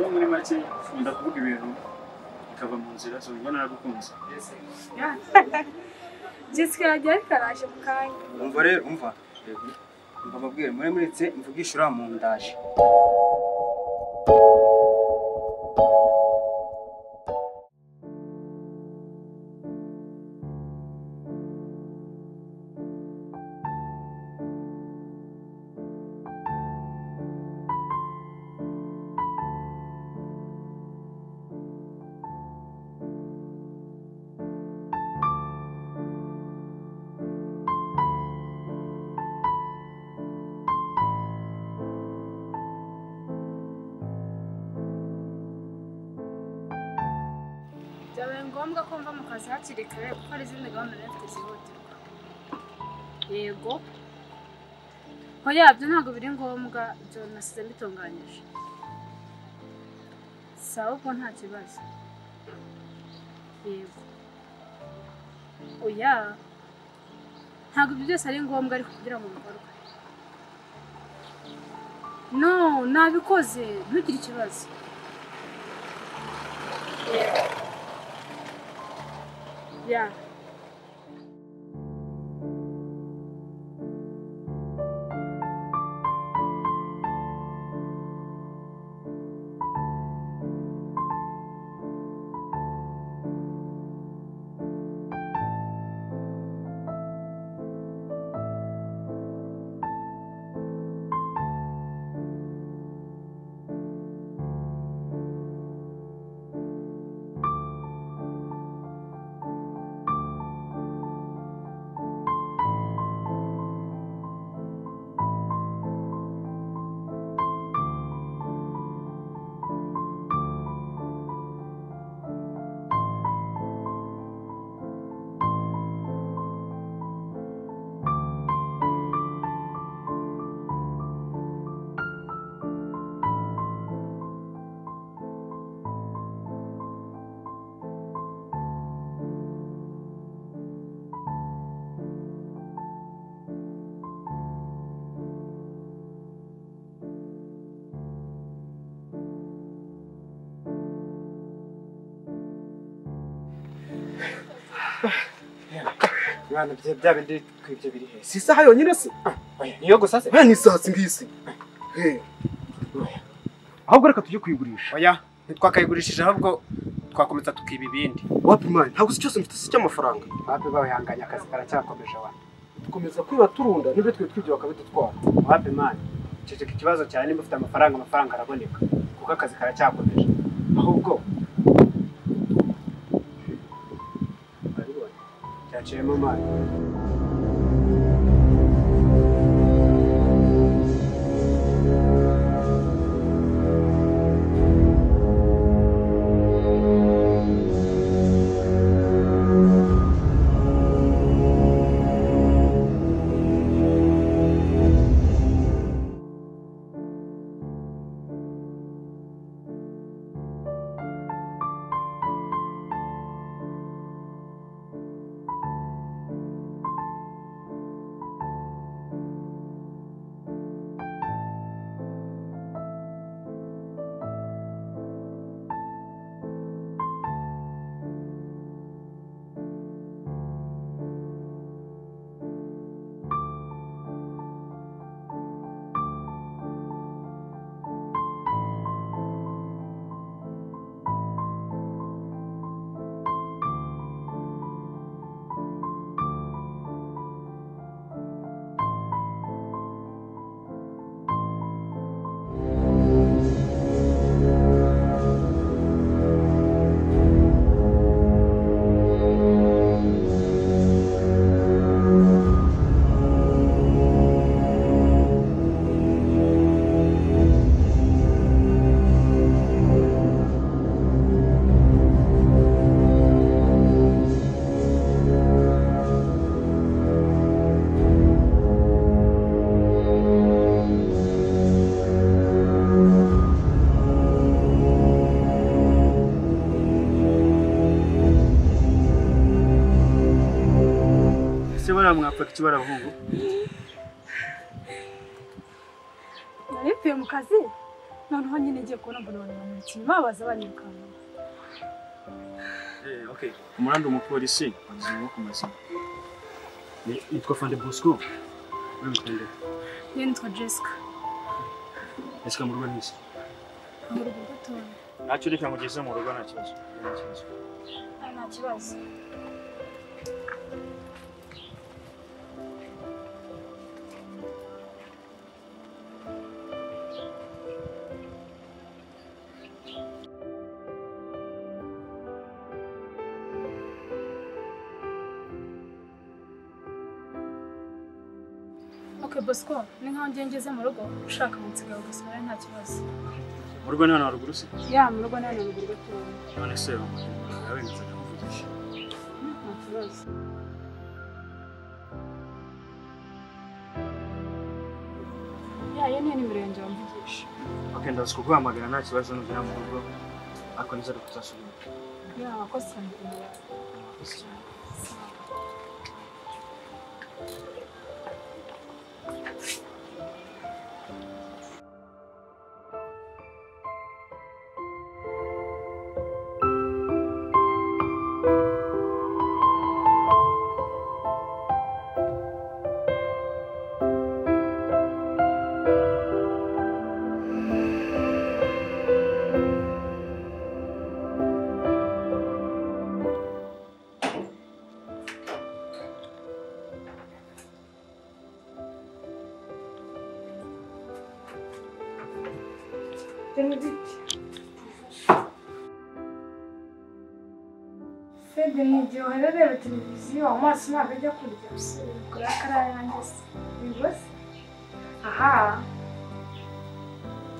Njye muri make nkunda kuvuga ibintu bikava mu nzira, so njye naragukunze. Jessica yagiye ariko araje mu kanya. Umva rero, umva. Umva mbabwire, muri muretse mvugisha uriya muntu ndaje. Byabaye ngombwa ko mva mu kazi hakiri kare kuko hari izindi gahunda nari mfite zihutirwa. Yego. Oya, ibyo ntabwo biri ngombwa, ibyo nasize mbitunganyije. Sawa, ubwo nta kibazo. Yego. Oya, ntabwo ibyo byose ari ngombwa ariko kugira ngo bikorwe. No, nabikoze, ntugire ikibazo. Yego. Yeah. Mwana bya bindi twibye biri he? Si isaha yonyine se? Oya, niyo gusa se? Oya, ni isaha singisi. Ahubwo reka tujye kuyigurisha. Oya, ntitwakayigurishije ahubwo twakomeza tukiba ibindi. Wapi mani, ntabwo cyose mfite si cy'amafaranga. Wapi bawihanganya akazi karacyakomeje wa. Dukomeza kwiba turunda nibyo twe twibye bakabidutwara. Wapi mani, ceceka ikibazo cyane nimba ufite amafaranga, amafaranga araboneka kuko akazi karacyakomeje. Ahubwo byaciyemo mani. Mwapfa kibara bahungu. Nari mvuye mu kazi Noneho nyine ngiye kubona mbona abantu bamurutse inyuma baza banyirukanka. Okay. Umurandi umupolisi wagize nko kumazina. Nitwa Fande Bosco. Wewe mtende. Njye nitwa Jessica. Jessica mu rugo nisi. Mu rugo gatoya. Ntacyo reka ngugeze mu rugo nta kibazo. Nta kibazo. Nta kibazo. Okay, Bosco, ni nkaho ngiye ngeze mu rugo ushaka munsigaye ugasubira nta kibazo. Mu rugo ni hano haruguru se? Ya, mu rugo ni hano haruguru gatoya. None se yawe nzajya kuvugisha. Nta kibazo. Ya, iyo niyo nimero yanjye wamvugisha. Okay, ndaza kuguhamagara nta kibazo nugera mu rugo. Ariko nizere ko uzasubira. Ya, wakoze cyane. Wakoze cyane. Fede ni igihe uhererera televiziyo amaso ntabwo ajya kurya kuri akariya yanjye se bigoze aha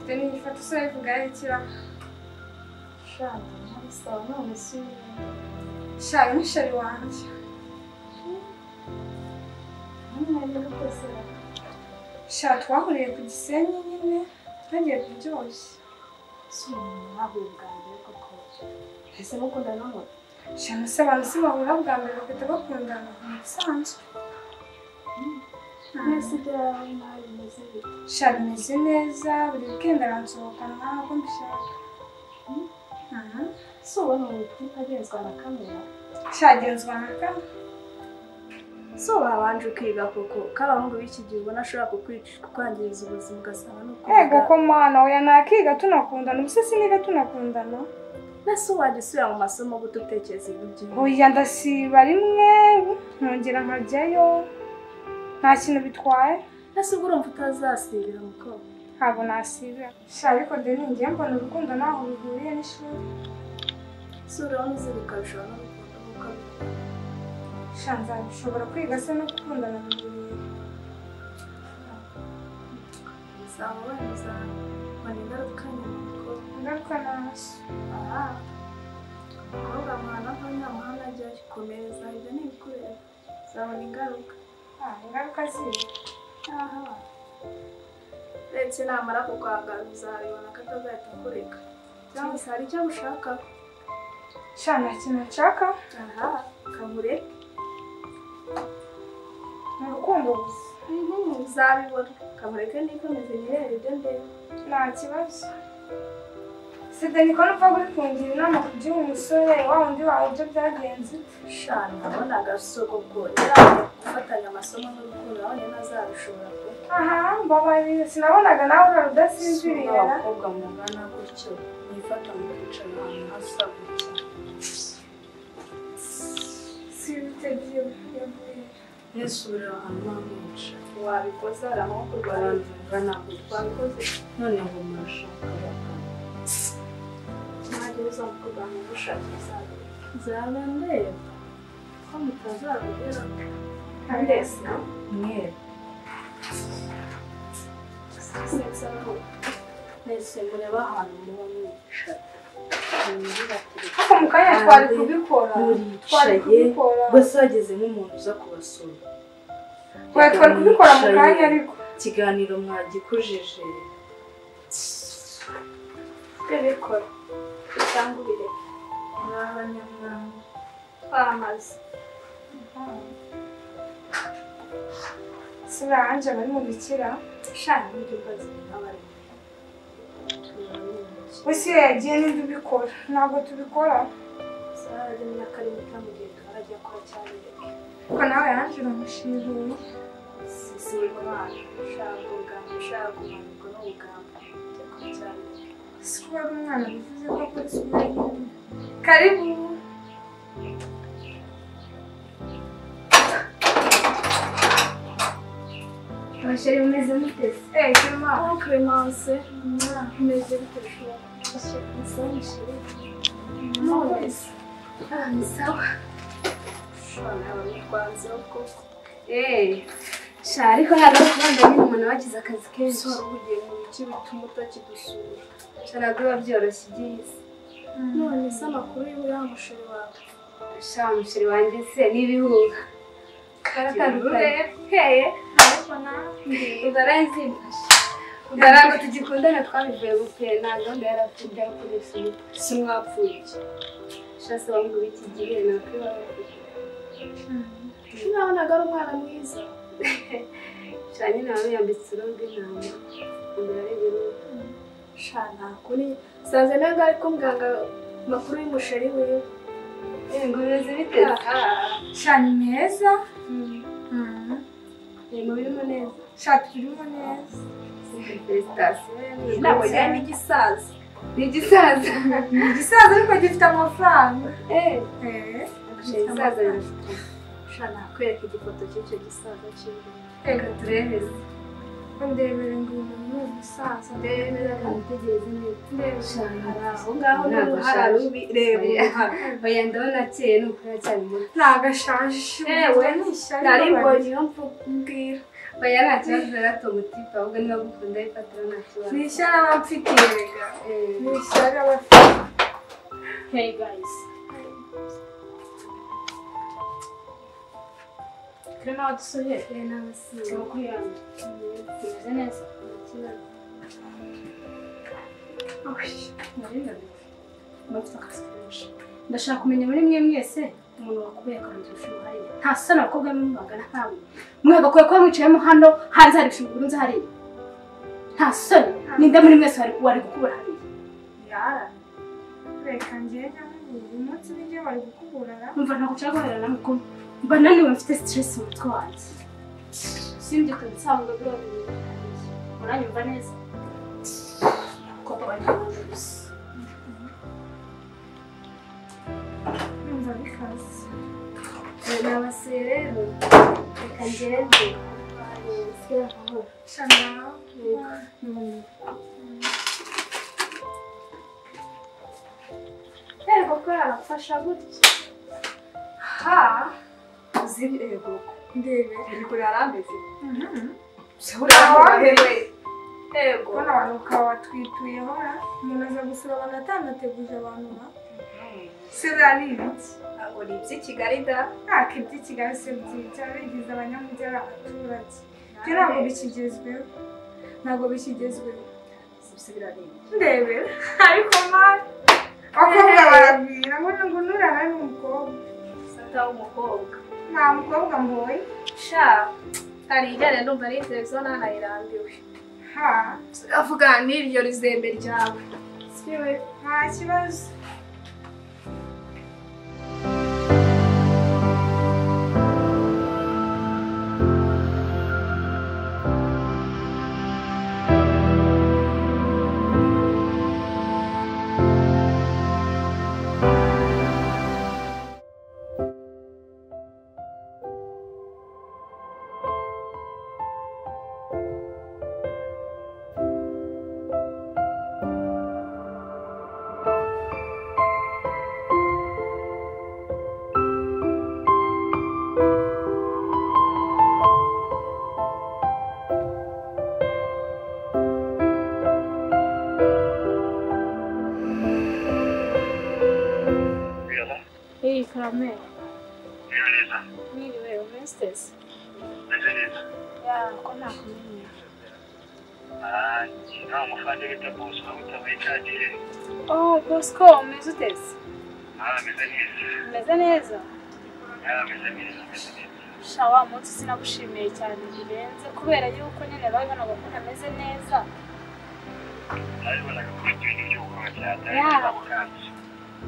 deni ifata usore ivuga ikiraho Shanta ntabisaba none si shari ni shari wanjye sha twahuriye ku Gisenyi nyine ntagiye kuryoshya si umuntu mwahuye bwa mbere koko ese mukundana mute? Shana se abantu si bahura bwa mbere bagahita bakundana mu bisanzwe. Mbese ibyawe nawe bimeze bite? Sha bimeze neza buri weekend aransohokana ntabwo mbishaka. Si ubona umuntu agenzwa na kamera? Sha agenzwa na kamera. Si wabanje ukiga koko ko abahungu b'iki gihe ubona ashobora kukwangiriza ubuzima ugasanga nuko. Ego ko mana oya nakiga tunakundana ubuse siniga tunakundana. Nese wajya usubira mu masomo gute utekereza ibintu byinshi? Oya ndasiba rimwe nkongera nkajyayo nta kintu bitwaye. Nese ubwo urumva utazasibira mukobwa? Ntabwo nasibira. Sha ariko deni ngiye mbona urukundo ntaho ruhuriye n'ishuri. Si urabona uziga ukabishobora no gukunda nk'uko abikora. Sha nzabishobora kwiga se no gukundana bihuriye. Uzaba wenda uzabona ingaruka nyuma mukobwa. Ingaruka nazo. Aha. Umukobwa mwana ava nta muhanda ajyayo komereza ibyo ni ibikureba uzabona ingaruka. Ingaruka zihe? Aha. Uretse namara kukwanga uzabibona ko atazahita akureka. Cyangwa se hari icyo agushakaho. Sha nta kintu nshaka. Aha, kamureke. Ni urukundo gusa. Uzabibona. Kamureke nikomeze nirebe ibyo ndeba. Nta kibazo. Sida niko numva uri kungira inama ku by'uwo musore wa wundi wawe ibyo byagenze. Sha ndabona agasogoko yari gufatanya amasomo n'urukundo nabonye ntazabishobora pe. Aha mbabarira sinabonaga nawe urara udasinziriye. Abakobwa mungana gutyo mwifata mukicara ahantu hasa gutya. Si bitegiye yavuye. Nesubira ahantu hamwica. Wabikoze hari amahugurwa Abantu mungana gutya. Wabikoze none ngo murashaka abagabo. Ntajya uzamukobwa mugushakira nzaba ndeba ko mutazabigeraho. Ndese mwebwe mwese mureba ahantu muba mwicaye. Ariko mu kanya twari kubikora. Twari Muricaye kubikora. gusa hageze nk'umuntu uza kubasura. Twari kubikora mu kanya ariko. Ikiganiro mwagikujije. Bikora cyangwa ubireke. Ni abanyamwanga. Twamaze. Sura Anje bari mu bikira. Sha n'ibyo mbaza abari. Wese iyo yagiye ninde ubikora? Ntabwo tubikora. Sara ari n'akarimi kamugiye karajya kwa cyane. Ko nawe yaje uramushiruye. Si umwana ushaka ubugamba ushaka kumanuka n'ubugamba kwa cyane. Si kuba ari umwana bivuze ko kuri sura nyine. Karibu. Abasheri mumeze mute? Eh, Clement. Oh, Clemence. Mumeze bite shuri? Ah, ni sawa. Sha ariko ntabwo ari ukubanda nyine umuntu aba agize akazi kenshi. Wari ugiye mu biki bituma utakidusura? Sha ntabwo biba byoroshye iby'isi. None se amakuru y'uriya musheri wawe? Sha umusheri wanjye se ni ibihuha. Karatandukanye. Heye. Ariko nawe. Ubwo arazimfasha. Ubwo ntabwo tugikundana twabivuye gupfe nta gahunda yari afite yo gukoresha umutwe. Si mwapfuye iki? Sha se bambwira iki gihe nakwiba bafite. Nabonaga ari umwana mwiza. Sha nyine wari yambitse uruhu rw'intama. Imbere ari ibihuha. Sha nta kuri. Sanze nawe ari kumbwanga amakuru y'umusheri wiwe. Ngo bimeze bite? Sha ni meza. Mu birimo neza. Sha turimo neza. Félicitations. Ntabwo yari n'igisaza. Ni igisaza. Ni igisaza ariko gifite amafaranga. Igisaza birafite. Sha nakwereka igifoto cy'icyo gisaza cyiwe. Reka turebeze. Ndebere ngo uyu muntu ni umusaza. Ndebere Mutegereze neza. Sha aho ngaho ntabwo hari arubi reba uruhara. Oya ndabona akeye ni ukuri aracyari muto. Ntabwo ashaje. Ewe ni ishyari. Nari mbonye iyo mbwira. Oya nta kibazo rero umutipe ahubwo niba agukunda yifatira nta kibazo. Ni ishyari aba amfitiye rega. Ni ishyari aba afite. Hey guys. Clement wadusuye? Nabasuye. Amakuru yanyu? Tumeze neza? Nta kibazo. Nari ndabona. Mba mfite akazi kenshi. Ndashaka kumenya muri mwe mwese umuntu wakubiye akarondera ibishungo hariya. Nta soni abakobwa bamwe nkawe. Mwagakwiye kuba mwicayemo hano hanze hari ibishungo birunze hariya. Nta soni. Ninde muri mwese wari gukubura hariya? Yara. Reka njye nyamubura. Uyu munsi nijye wari gukubura. Umva ntabwo nshaka guhera namwe ko mba naniwe mfite stress mu mutwe wanjye. Simbyuka nsanga biriya bintu. Uranyumva neza? Abakobwa bari hanze gusa. Numva bikaze. Nabasuye rero. Reka ngende. Nsigaye amahoro. Sha nawe. Yego ko yarafasha gutya. Ha! Uzi yego. Ndebe. Uri kure yarameze. Yego. Kubona abantu ukaba watwituyeho umuntu aza gusura abantu atanateguje abantu ba. Se buriya ni ibiki? Ntabwo ni iby'i Kigali da. Ntabwo iby'i Kigali se byica bigize abanyamujyi ari abaturage. Ibyo ntabwo bikigezweho. Ntabwo bikigezweho. Ndebera. Ariko mani. Abakobwa baragwira ngo ngo nurana n'umukobwa. Sata w'umukobwa. Nta mukobwa mboye. Sha. Hari ijyana ndumva ari televiziyo nanayirambiwe. Ha. Avuga n'iryo rizembe ryawe. Siwe nta kibazo. Hey, Karamel. Mwiriwe, umeze neza? Meze neza. Ya, ko nakumenya. Nta mufande bita Bosco utabaye cyagiye. Oh, Bosco, umeze ute se? Meze neza. Umeze neza? Ya, meze neza, meze neza. Sha wa munsi sinagushimiye cyane birenze kubera yuko nyine babonaga ko ntameze neza.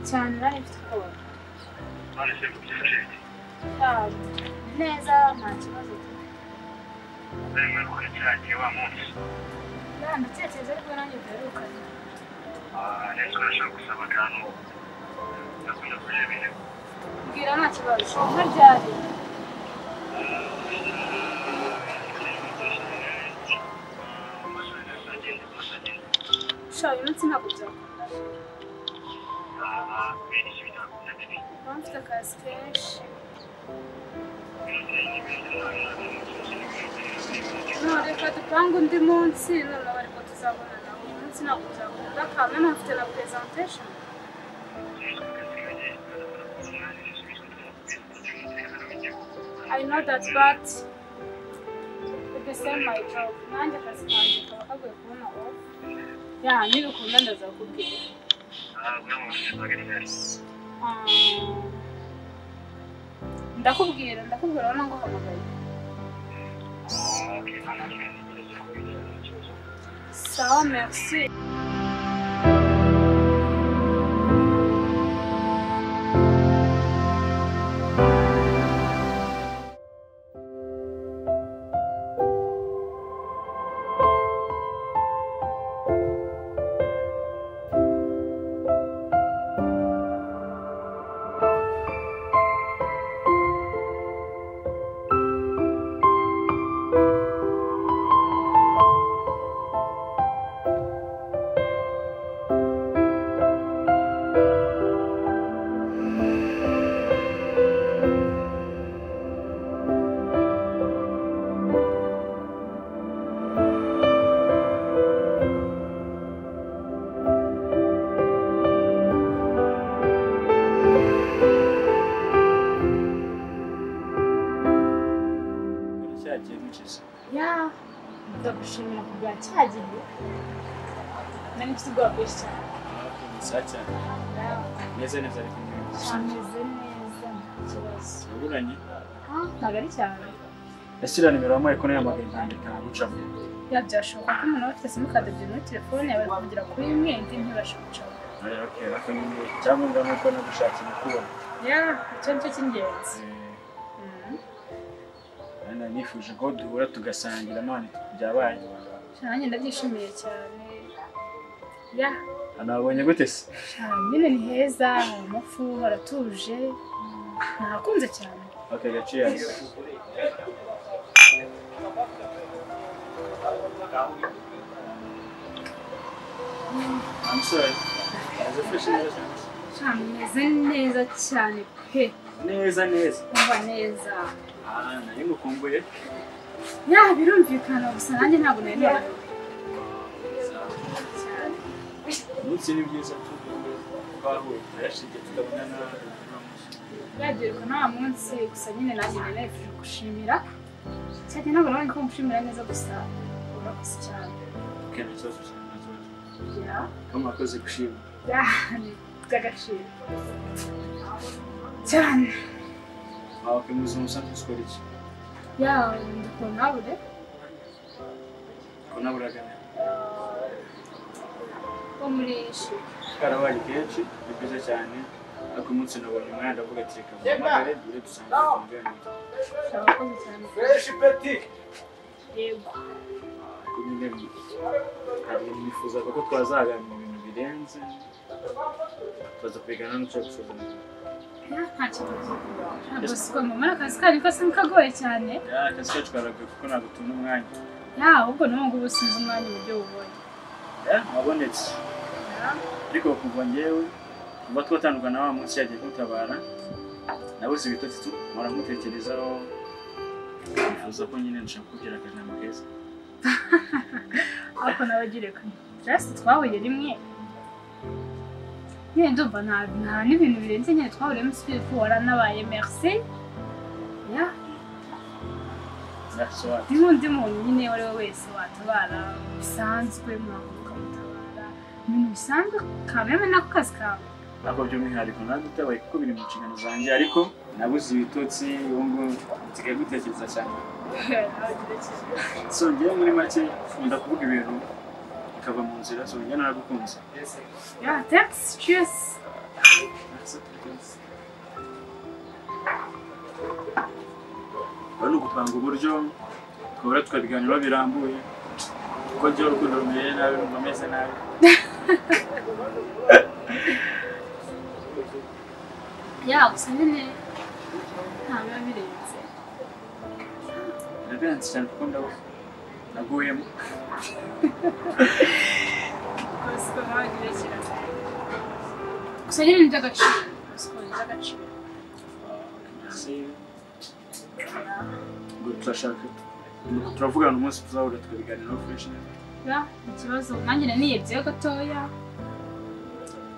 Cyane nari mfite ubwoba. Neza nta kibazo. Ndatekereza ariko nanjye duherukanye. Mbwira nta kibazo. Nka ryari? Sha uyu munsi ntabwo byakunda. Mfite akazi kenshi. No, reka dupange undi munsi noneho ariko tuzabonana. Uyu munsi ntabwo byakunda kamwe mfite na presentation. I know that, but the same my job. Nanjye akazi kanjye kaba kagoye kubona off. Ya, nibikunda ndazakubwira. Ndakubwira urabona ngo uhamagaye. Sawa, merci. Ya, ndagushimira kubwa cya gihe. Nari mfite ubwoba bwinshi cyane. Cyane. Neza neza ariko ameze neza nta kibazo. Uranye? Ntabwo ari cyane. Yashyira nimero wamuhaye ko nayahamagaye ntandika gucamo. Ya byashoboka ko umuntu aba afite simukadi ebyiri muri telefone yawe kugira kuri imwe indi ntibashe gucamo. Okay, icyangombwa ni uko nagushakira kubona. Ya, icyo nicyo cy'ingenzi. Nifuje ko duhura tugasangira none byabaye. Nanjye ndabyishimiye cyane. Ya. Nabonye gute se? Nyine ni heza, amafu haratuje. Nahakunze cyane. Okay, cheers. I'm sorry. Meze neza cyane pe. Neza neza. Umva neza. Nari ngukumbuye. Ya, birumvikana gusa nanjye ntabwo nari norohewe. Umunsi ni byiza twahuye turashize tukabonana. Yagiruka na wa munsi gusa nyine nanjye nari nifuje gushimira. Cyane ntabwo nabonye ko mushimira neza gusa urakoze cyane. Okay, nta kibazo nta kibazo. Ya. Kama wakoze gushima. Ya, ni by'agaciro. Cyane. Okay, mu buzima busanzwe ukora iki? Ya, ndi kontabure. Kontabure agana? Wo muri Shiki. Karabaye kenshi, ni byiza cyane. Ariko umunsi nabonye umwanya ndavuga ati reka mpamagare dore dusange tuganire. Urakoze cyane. Fresh petit. Yego. Ariko nyine hari nifuzaga ko twazaganira ibintu birenze. Tuza kwigana n'icyo gusuzuma. Nta kibazo. Ntabwo siko mama akazi kanyu kose nkagoye cyane. Ya, akazi kacu karagoye kuko ntabwo tubona umwanya. Ya, ahubwo n'ubu ngubu sinzi umwanya uburyo bubonye. Ya, wabonetse. Ariko kuva njyewe kuva twatandukana wa munsi yagiye kutabara nabuze ibitotsi tu mpora nkutekerezaho nifuza ko nyine nshaka kukubwira akajambo keza. Ariko nabagireka. Just twahuye rimwe. Nyine ndumva nta n'ibintu birenze nyine twahuriyemo usibye ko waranabaye merci. Ya. Ni n'undi muntu nyine uwo ari we wese watabara bisanzwe mwahuka mutabara ibintu bisanzwe kameme nako kazi kawe. Ntabwo by'umwihariko ntabwo utabaye kuko biri mu nshingano zanjye ariko nabuze ibitotsi ubu ngubu nsigaye gutekereza cyane. So njyewe muri make nkunda kuvuga ibintu bikava mu nzira. So njye naragukunze. Yeah, thanks. Cheers. Bari ugupanga uburyo twahora tukabiganiraho birambuye, kuko njyewe urukundo rumereye nabi, numva meze nabi. Yeah, gusa nyine nta biba birenze. Birarenze cyane kuko ndabona naguyemo. Gusa nawe kirekire. Gusa nyine ni iby'agaciro. Gusa ni iby'agaciro. Merci. Ngo turashaka turavugana umunsi tuzahura tukabiganiraho fresh neza. Yeah, ikibazo nanjye naniyebyeho gatoya.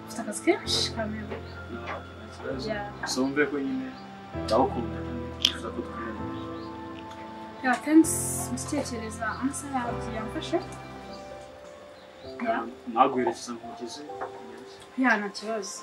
Mfite akazi kenshi kamera. Ikibazo. Yeah. So wumve ko nyine ndagukunda kandi nifuza ko dukundana. Yeah, thanks. Mbitekereza amasaha yawe yamfashe. Yeah. Naguherekeza nkugeze. Yeah, nta kibazo.